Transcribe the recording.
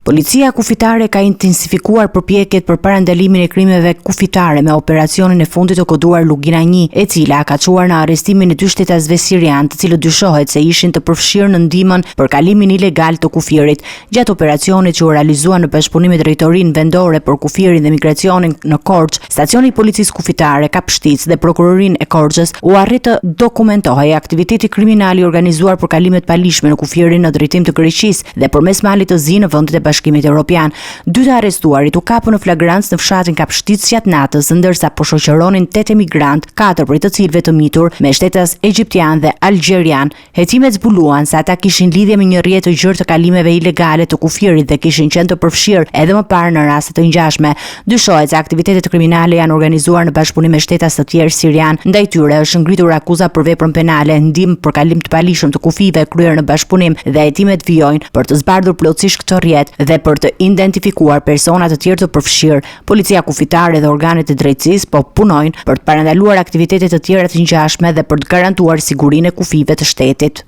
Policia Kufitare ka intensifikuar përpjekjet për parandalimin e krimeve kufitare me operacionin e fundit të koduar Lugina 1, e cila ka çuar në arrestimin e dy shtetasve sirianë, të cilët dyshohet se ishin të përfshirë në ndihmën për kalimin ilegal të kufirit. Gjatë operacionit që u realizua në bashkëpunim me Drejtorinë Vendore për Kufirin dhe Migracionin në Korçë, Stacioni i Policisë Kufitare Kapshticë dhe Prokurorinë e Korçës u arrit të dokumentohej aktiviteti kriminal i organizuar për kalime të paligjshme në kufirin në drejtim të Greqisë dhe përmes Malit të Zi në vendet e Bashkimit Evropian. Dy të arrestuarit u kapën në flagrancë në fshatin Kapshticë gjatë natës, ndërsa po shoqëronin tetë emigrantë, katër prej të cilëve të mitur, me shtetas egjiptianë dhe algjerianë. Hetimet zbuluan se ata kishin lidhje me një rrjet të gjerë të kalimeve ilegale të kufirit dhe kishin qenë të përfshirë edhe më parë në raste të ngjashme. Dyshohet se aktivitetet kriminale janë organizuar në bashkëpunim me shtetas të tjerë sirianë. Ndaj tyre është ngritur akuza për veprën penale ndihmë për kalim të paligjshëm të kufijve kryer në bashkëpunim dhe hetimet vijojnë për të zbardhur plotësisht këtë rrjet dhe për të identifikuar persona të tjerë të përfshirë. Policia Kufitare dhe organet e drejtësisë po punojnë për të parandaluar aktivitete të tjera të ngjashme dhe për të garantuar sigurinë e kufijve të shtetit.